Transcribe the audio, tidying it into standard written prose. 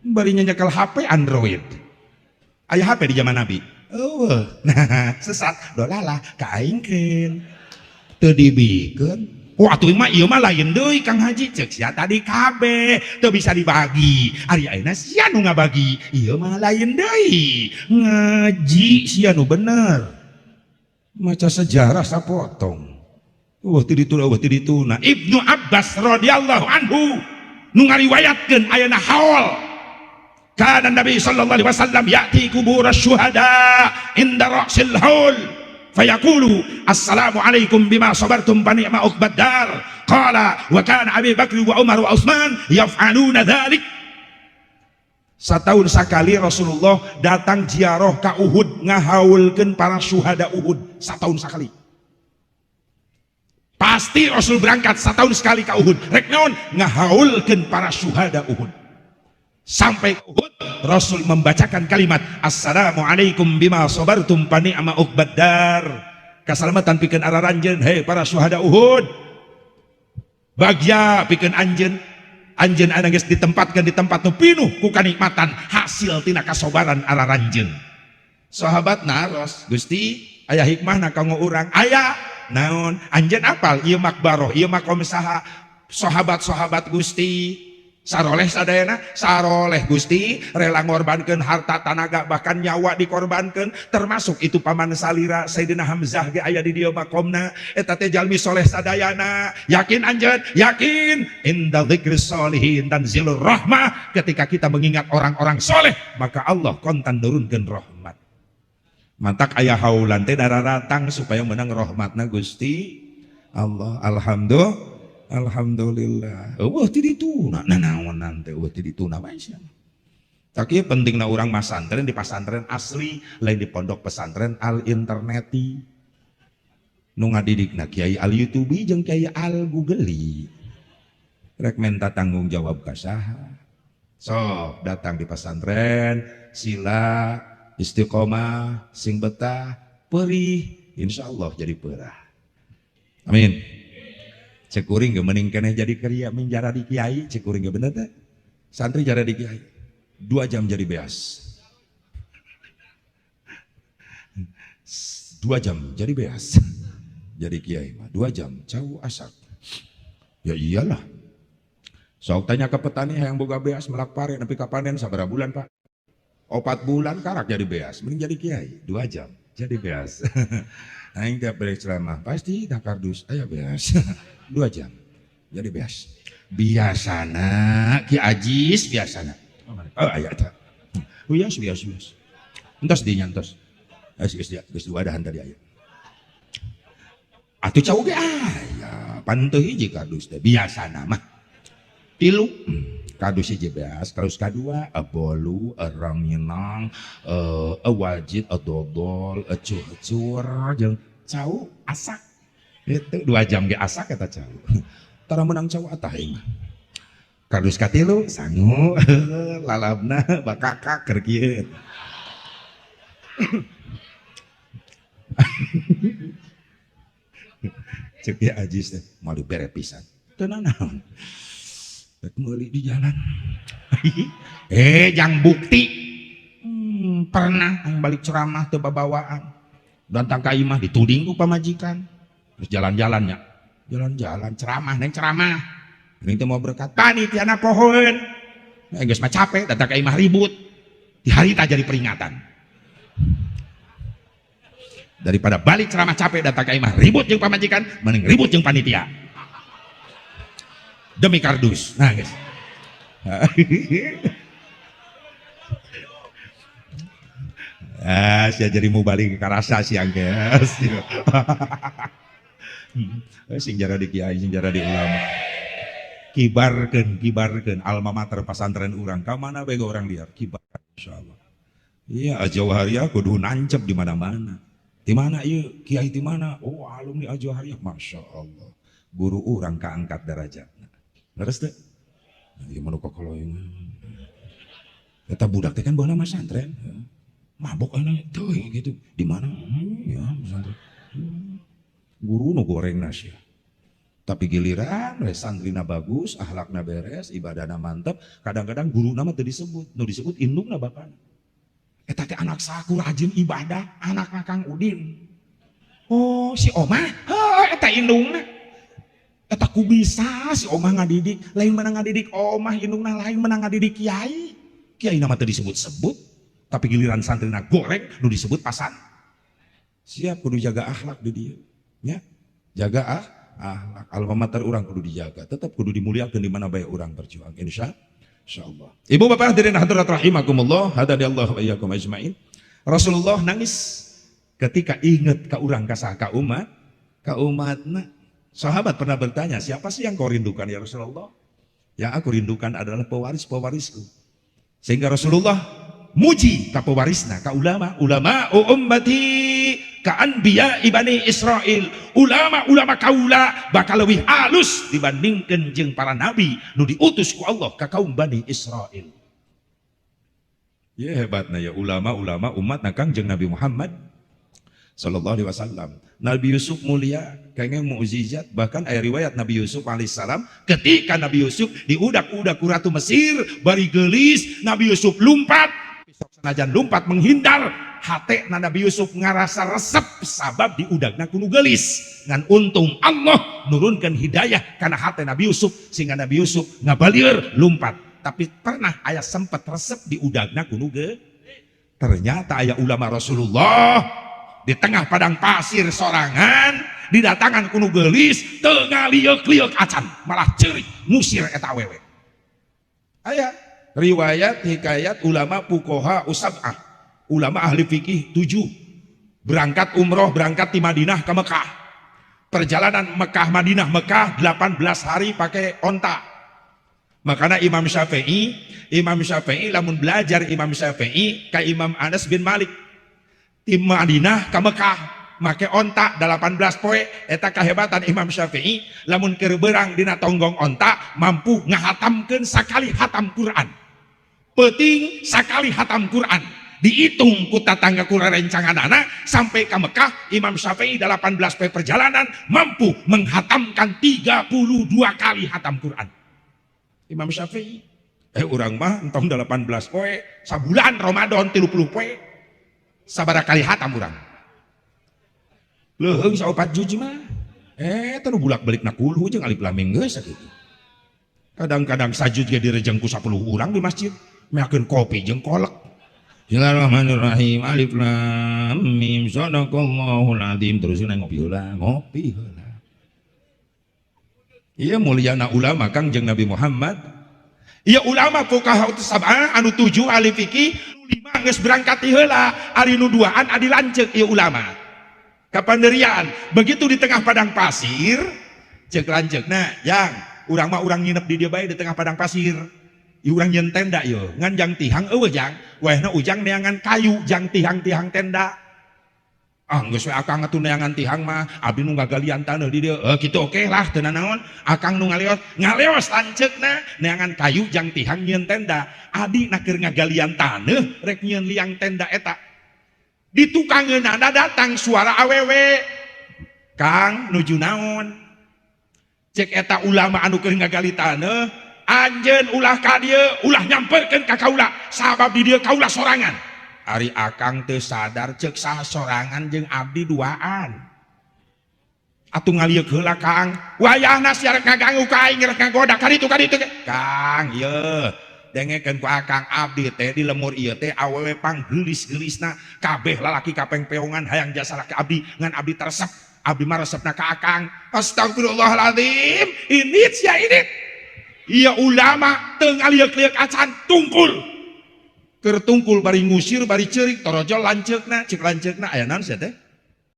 Bari nyekel HP Android. Aya HP di zaman Nabi. Eueuh. Nah, sesat dolalah ka aingkeun. Teu dibikeun. Wah, atuh mah ieu mah lain deui Kang Haji, ceuk sia tadi kabeh teu bisa dibagi. Ari ayeuna sia nu ngabagi, ieu mah lain deui. Ngaji sia nu bener. Maca sejarah sapotong. Wah, ti ditu, wah, ti dituna. Ibnu Abbas radhiyallahu anhu nu ngariwayatkeun ayeuna haul. Kana Nabi sallallahu alaihi wasallam ya'ti kubur syuhada inda ra'sil haul. Fayaqulu assalamu alaikum bima sabartum fa ni'ma uqbad dar. Qala wa kana Abi Bakr wa Umar wa Utsman yaf'aluna dzalik. Setahun sekali Rasulullah datang ziarah ka Uhud ngahaulkeun para syuhada Uhud. Setahun sekali. Pasti Rasul berangkat setahun sekali ke Uhud. Rek naon? Ngahaulkeun para syuhada Uhud. Sampai ke Uhud, Rasul membacakan kalimat assalamualaikum bima sabartum fa ni'ma uqbad dar. Kasalamatan pikeun araranjeun, hei para syuhada Uhud. Bagja pikeun anjeun. Anjeun anu geus ditempatkan di tempat nu pinuh ku kanikmatan hasil tina kasobaran araranjeun. Sahabat naros, Gusti, aya hikmahna kanggo urang. Aya naon? Anjeun apal ieu makbaroh, ieu makom saha? Sahabat-sahabat Gusti saroleh sadayana, saroleh Gusti, rela ngorbankeun harta, tanaga, bahkan nyawa dikorbankeun, termasuk itu paman salira Sayyidina Hamzah ge aya di dieu makomna, eta teh jalmi soleh sadayana. Yakin anjeun? Yakin. Inda dzikris solihin tanzilur rahmah. Ketika kita mengingat orang-orang soleh, maka Allah kontan nurunkeun rahmat. Matak aya haulan teh dararatang supaya menang rahmatna Gusti Allah. Alhamdulillah. Alhamdulillah. Eueuh ti dituna nanaonan teh, eueuh ti dituna bae sia. Tak ieu pentingna urang masantren di pasantren asli, lain di pondok pesantren al interneti. Nu ngadidikna kiai al YouTube jeung kiai al Googeli. Rek menta tanggung jawab ka saha? Sok datang di pesantren, sila istiqomah, sing betah, perih, insyaallah jadi perah. Amin. Cek kuring ge mending keneh jadi kiai menjara di kiai, cek kuring ge bener teh. Santri jara di kiai. 2 jam jadi beas. 2 jam jadi beas. Jadi kiai mah 2 jam cau asak. Ya iyalah. Sok tanya ke petani yang boga beas melak pare nepi ka panen sabaraha bulan, Pak? 4 bulan karak jadi beas, mending jadi kiai 2 jam jadi beas. Aing tiap balik ceramah pasti dah kardus aya beas. 2 jam jadi beas. Biasana Ki Ajis biasana. Oh aya eta. Oh iya biasa biasa. Entos dinya entos. Geus geus geus dua dahan tadi aya. Atuh cau ge aya, pan teu hiji kardus teh biasana mah. 3 kardus hiji beas, kardus kadua bolu, ranginang, wajit, dodol, cucur jeung cau asak. Itu 2 jam ge asak eta cau. Tara menang cau atah aing mah. Kardus katilu sangu lalabna bakakak keur kieu. Cek Ki Ajis teh moal dibere pisan. Teu nanaon. Rek meuli di jalan. Jang bukti. Pernah aing balik ceramah teu babawaan. Datang ka imah dituding ku pamajikan. Terus jalan-jalannya. Jalan-jalan ceramah neng ceramah. Ini teh mau berkat panitiana pohoeun. Geus mah capek datang ka imah ribut. Di hari tak jadi peringatan. Daripada balik ceramah capek datang ka imah ribut jeung pamajikan, mending ribut jeung panitia. Demi kardus. Nah, guys. Ah, sia jadi mau balik ke karasa siang guys. Sing jara di kiai, sing jara di ulama. Kibarkeun, kibarkeun alma mater pasantren urang. Ka mana bae orang liar, kibarkan insyaallah. Iya, Al-Jauhariyah kudu nancep di mana-mana. Di mana ieu kiai di mana? Oh, alumni Al-Jauhariyah, Masya Allah. Guru urang kaangkat derajatna. Leres teu? Ieu mah nu kokoloyongan. Eta budak teh kan baheula mah santren. Mabok ayeuna teuing gitu. Di mana? Ya, pesantren. Guru nu goreng sia. Tapi giliran we santrina bagus, akhlakna beres, ibadahna mantep, kadang-kadang guru nama teu disebut, nu disebut indungna, bapana. Eta teh anak saku rajin ibadah, anakna Kang Udin. Oh, si Omah, heuh, eta indungna. Eta ku bisa si Omah ngadidik, lain menang ngadidik Omah, indungna lain menang ngadidik kiai. Kiai nama teu disebut-sebut, tapi giliran santrina goreng, nu disebut pasan. Siap kudu jaga akhlak di dia. Ya. Jaga akhlak alma mater urang kudu dijaga, tetap kudu dimuliakan di mana bae urang berjuang. Insya Allah. Ibu bapak hadirin hadirat rahimakumullah, hadani Allah wa iyyakum ajmain. Rasulullah nangis ketika ingat ke urang, ka saha, ka umat, ka umatna. Sahabat pernah bertanya, "Siapa sih yang kau rindukan, ya Rasulullah?" "Yang aku rindukan adalah pewaris-pewarisku." Sehingga Rasulullah muji ka pewarisna, ka ulama, "Ulama ummati ka anbiya Bani Israel." Ulama-ulama kaula bakal lebih alus dibandingkan jeung para nabi nu diutus ku Allah ka kaum Bani Israel. Ya, hebatna ya ulama-ulama umat na Kangjeng Nabi Muhammad sallallahu alaihi wasallam. Nabi Yusuf mulia, kayaknya mukjizat, bahkan ayat riwayat Nabi Yusuf alaihissalam ketika Nabi Yusuf diudak-udak ku Ratu Mesir bari gelis, Nabi Yusuf lumpat, senajan lumpat menghindar, hate na Nabi Yusuf ngarasa resep sabab diudagna ku nu gelis. Ngan untung Allah nurunkan hidayah karena hate Nabi Yusuf sehingga Nabi Yusuf ngabalieur lumpat. Tapi pernah aya sempat resep diudagna ku nu ge. Ternyata aya ulama Rasulullah di tengah padang pasir sorangan didatangan ku nu gelis, teu ngalieuk-lieuk acan, malah ceurik ngusir eta awewe. Aya riwayat hikayat ulama fuqaha usab'ah, ulama ahli fikih tujuh, berangkat umroh, berangkat di Madinah ke Mekah. Perjalanan Mekah Madinah Mekah 18 hari pakai onta. Makanya Imam Syafi'i, Imam Syafi'i lamun belajar Imam Syafi'i ke Imam Anas bin Malik di Madinah ke Mekah make onta 18 poe. Eta kehebatan Imam Syafi'i, lamun keur beurang dina tonggong onta mampu ngahatamkeun sakali hatam Quran, peuting sakali hatam Quran, dihitung ku tatangga, ku rencangan anak. Sampai ke Mekah Imam Syafi'i 18 poe perjalanan mampu menghatamkan 32 kali hatam Quran Imam Syafi'i. Urang mah entong 18 poe, sabulan Ramadan 30 poe sabaraha kali hatam urang? Leuheung saopat juz mah teu bulak-balik na kulhu jeung alif lam mim geus sakitu. Kadang-kadang sajuz ge direjeng ku 10 urang di masjid, meakeun kopi jeung kolek. Bismillahirrahmanirrahim, alif lam mim, sadaqallahul azim, terus ngopi heula, ngopi heula. Iya, mulyana ulama Kangjeng Nabi Muhammad. Iya, ulama fuqaha sab'ah anu tujuh ahli fikih, lima geus berangkat ti heula, ari nu duaan adi lanceuk ieu ulama. Kapanderian, begitu di tengah padang pasir, cek lanceukna, "Yang, urang mah urang nginep di dieu bae di tengah padang pasir. Ieu urang nyieun tenda ieu, ngan jang tihang euweuh jang, wayahna ujang neangan kayu jang tihang-tihang tenda." "Ah, geus we akang atuh neangan tihang mah, abdi nu ngagalian taneuh di dieu." "Eh, kitu oke lah, teu nanaon." Akang nu ngaleos, ngaleos lanceukna neangan kayu jang tihang nyieun tenda. Adi na keur ngagalian taneuh rek nyieun liang tenda eta. Di tukangeunana datang suara awewe. "Kang, nuju naon?" Cek eta ulama anu keur ngagali taneuh, "Anjeun ulah ka dieu, ulah nyamperkeun ka kaula, sabab di dieu kaula sorangan." "Ari akang teu sadar?" "Cek saha sorangan, jeung abdi duaan." "Atuh ngalieuk heula, Kang." "Wayahna sia rek ngaganggu ka aing, rek ngagoda ka ditu ka ditu." "Kang, ieu dengekeun ku akang, abdi teh di lemur ieu teh awewe panggeulis-geulisna, kabeh lalaki kapengpeongan hayang jasa ka abdi, ngan abdi teresep, abdi mah resepna ka akang." Astagfirullahaladzim, ini sia ini. Iya, ulama teu ngalieuk-lieuk acan, tungkul. Keur tungkul bari ngusir bari ceurik, torojol lanceukna. Cek lanceukna, "Aya naon sia teh?"